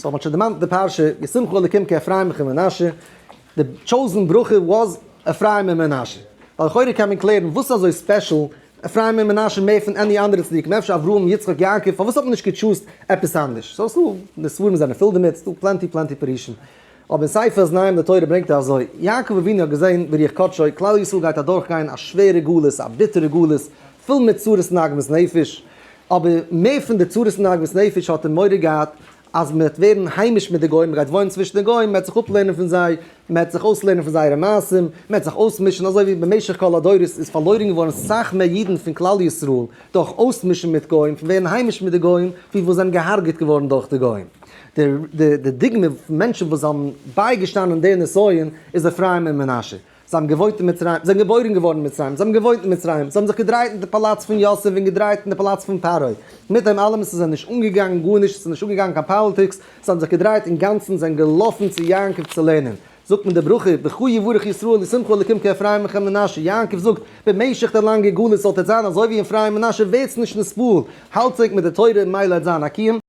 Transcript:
So מ'האט שוין דערמאנט די פרשה, ישימך אלקים כאפרים וכמנשה, די chosen ברכה was אפרים און מנשה. ווייל לכאורה קען מען קלערן וואס איז אזוי special אפרים און מנשה מער פון any אנדערע צדיקים, אפשר אברהם, יצחק, יעקב, פארוואס האט מען נישט גע choose ט עפעס אנדערש? so ס'דא, די ספרים זענען פול דערמיט, ס'דא plenty plenty פירושים. אבער אין ספר אזניים לתורה ברענגט ער אזוי, יעקב אבינו האט געזען ברוח קדשו, כלל ישראל גייט אדורכגיין א שווערע גלות, א ביטערע גלות, פול מיט צרות און עגמת נפש, אבער מער פון די צרות און עגמת נפש האט ער מורא געהאט אז מען וועט ווערן היימיש מיט די גוים, מען גייט וואוינען צווישן די גוים, מען וועט זיך אפלערנען פון זיי, מען וועט זיך אויסלערנען פון זייערע מעשים, מען וועט זיך אויסמישן, אזוי ווי במשך כל הדורות איז פארלוירן געווארן סאך מער אידן פון כלל ישראל דורך אויסמישן מיט גוים, פון ווערן היימיש מיט די גוים, ווי וואס זענען געהארגעט געווארן דורך די גוים. די די דוגמא פון מענטשן וואס האבן בייגעשטאנען די נסיון איז אפרים און מנשה. זיי האבן געוואוינט אין מצרים, זיי זענען געבוירן געווארן אין מצרים, זיי האבן געוואוינט אין מצרים, זיי האבן זיך געדרייט אין די פאלאץ פון יוסף און געדרייט אין די פאלאץ פון פרעה. מיט דעם אלעם איז עס זיי נישט אנגעגאנגען גארנישט, עס איז נישט אנגעגאנגען קיין politics, זיי האבן זיך געדרייט אינגאנצן, זיי זענען געלאפן צו יעקב צו לערנען. זאגט מען די ברכה, בך יברך ישראל ישימך אלקים כאפרים וכמנשה, יעקב זאגט, במשך די לאנגע גלות זאלט עטס זיין אזוי ווי אפרים און מנשה, ווערטס נישט נתפעל, האלטס ענק מיט די תורה, מילא עט זיין א קיום.